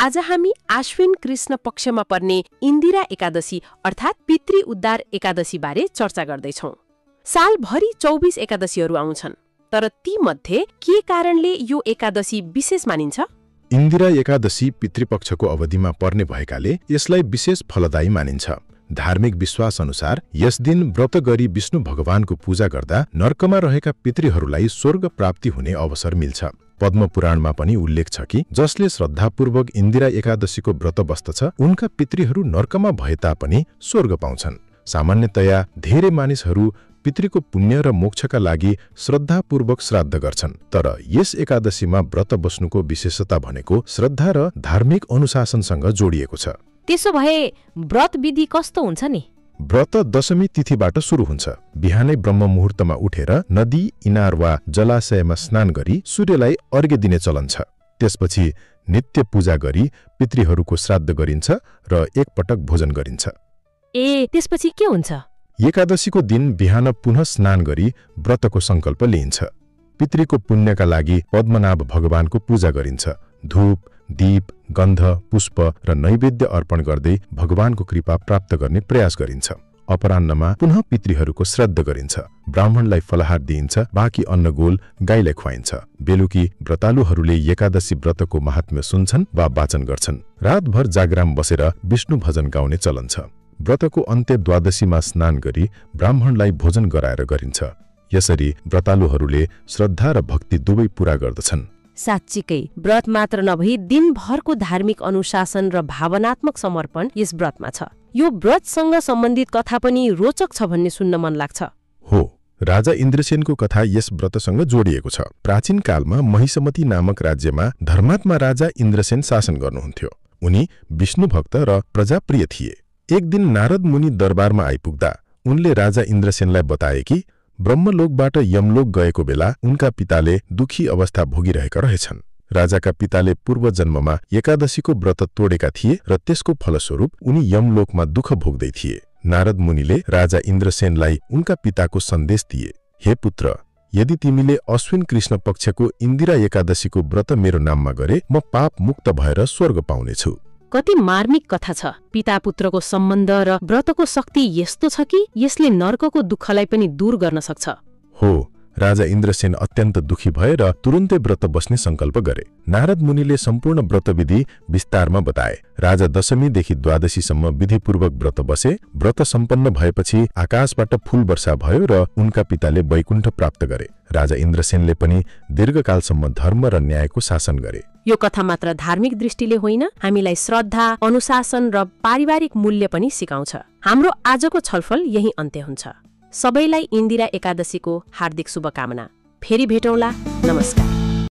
आज हामी आश्विन कृष्ण पक्षमा पर्ने इन्दिरा एकादशी अर्थात् पितृ उद्धार एकादशी बारे चर्चा गर्दैछौँ। सालभरि 24 एकादशीहरू आउँछन्, तर ती मध्ये के कारणले यो एकादशी विशेष मानिन्छ? इन्दिरा एकादशी पितृपक्षको अवधिमा पर्ने भएकाले यसलाई विशेष फलदायी मानिन्छ। धार्मिक विश्वास अनुसार यस दिन व्रत गरी विष्णु भगवानको पूजा गर्दा नर्कमा रहेका पितृहरूलाई स्वर्ग प्राप्ति हुने अवसर मिल्छ। पद्म पुराणमा पनि उल्लेख छ कि जसले श्रद्धापूर्वक इन्दिरा एकादशीको व्रत बस्दछ उनका पितृहरू नर्कमा भए तापनि स्वर्ग पाउँछन्। सामान्यतया धेरै मानिसहरू पितृको पुण्य र मोक्षका लागि श्रद्धापूर्वक श्राद्ध गर्छन्, तर यस एकादशीमा व्रत बस्नुको विशेषता भनेको श्रद्धा र धार्मिक अनुशासनसँग जोडिएको छ। त्यसो भए व्रत विधि कस्तो हुन्छ नि? व्रत दशमी तिथिबाट सुरु हुन्छ। बिहानै ब्रह्म मुहुर्तमा उठेर नदी, इनार वा जलाशयमा स्नान गरी सूर्यलाई अर्घ्य दिने चलन छ। त्यसपछि नित्य पूजा गरी पितृहरूको श्राद्ध गरिन्छ र एकपटक भोजन गरिन्छ। त्यसपछि के हुन्छ? एकादशीको दिन बिहान पुनः स्नान गरी व्रतको संकल्प लिइन्छ। पितृको पुण्यका लागि पद्मनाभ भगवानको पूजा गरिन्छ। धूप, दीप, गन्ध, पुष्प र नैवेद्य अर्पण गर्दै भगवानको कृपा प्राप्त गर्ने प्रयास गरिन्छ। अपराह्नमा पुनः पितृहरूको श्राद्ध गरिन्छ। ब्राह्मणलाई फलाहार दिइन्छ, बाँकी अन्नगोल गाईलाई खुवाइन्छ। बेलुकी व्रतालुहरूले एकादशी व्रतको महात्म्य सुन्छन् वा वाचन गर्छन्। रातभर जागराम बसेर विष्णु भजन गाउने चलन छ। व्रतको अन्त्य द्वादशीमा स्नान गरी ब्राह्मणलाई भोजन गराएर गरिन्छ। यसरी व्रतालुहरूले श्रद्धा र भक्ति दुवै पूरा गर्दछन्। साँच्चीकै व्रत मात्र नभई दिनभरको धार्मिक अनुशासन र भावनात्मक समर्पण यस व्रतमा छ। यो व्रतसँग सम्बन्धित कथा पनि रोचक छ भन्ने सुन्न मन लाग्छ। हो, राजा इन्द्रसेनको कथा यस व्रतसँग जोडिएको छ। प्राचीन कालमा महिषमती नामक राज्यमा धर्मात्मा राजा इन्द्रसेन शासन गर्नुहुन्थ्यो। उनी विष्णु भक्त र प्रजाप्रिय थिए। एक दिन नारद मुनि दरबारमा आइपुग्दा उनले राजा इन्द्रसेनलाई बताए कि ब्रह्मलोकबाट यमलोक गएको बेला उनका पिताले दुखी अवस्था भोगिरहेका रहेछन्। राजाका पिताले पूर्व जन्ममा एकादशीको व्रत तोडेका थिए र त्यसको फलस्वरूप उनी यमलोकमा दुःख भोग्दै थिए। नारद मुनिले राजा इन्द्रसेनलाई उनका पिताको सन्देश दिए, हे पुत्र, यदि तिमीले अश्विन कृष्ण पक्षको इन्दिरा एकादशीको व्रत मेरो नाममा गरे म पाप मुक्त भएर स्वर्ग पाउनेछु। कति मार्मिक कथा छ। पिता पुत्रको सम्बन्ध र व्रतको शक्ति यस्तो छ कि यसले नर्कको दुःखलाई पनि दूर गर्न सक्छ। हो, राजा इन्द्रसेन अत्यन्त दुखी भए र तुरुन्तै व्रत बस्ने संकल्प गरे। नारद मुनिले सम्पूर्ण व्रतविधि विस्तारमा बताए। राजा दशमीदेखि द्वादशीसम्म विधिपूर्वक व्रत बसे। व्रत सम्पन्न भएपछि आकाशबाट फूल वर्षा भयो र उनका पिताले वैकुण्ठ प्राप्त गरे। राजा इन्द्रसेनले पनि दीर्घकालसम्म धर्म र न्यायको शासन गरे। यो कथा मात्र धार्मिक दृष्टिले होइन, हामीलाई श्रद्धा, अनुशासन र पारिवारिक मूल्य पनि सिकाउँछ। हाम्रो आजको छलफल यही अन्त्य हुन्छ। सबैलाई इन्दिरा एकादशीको हार्दिक शुभकामना। फेरि भेटौँला। नमस्कार।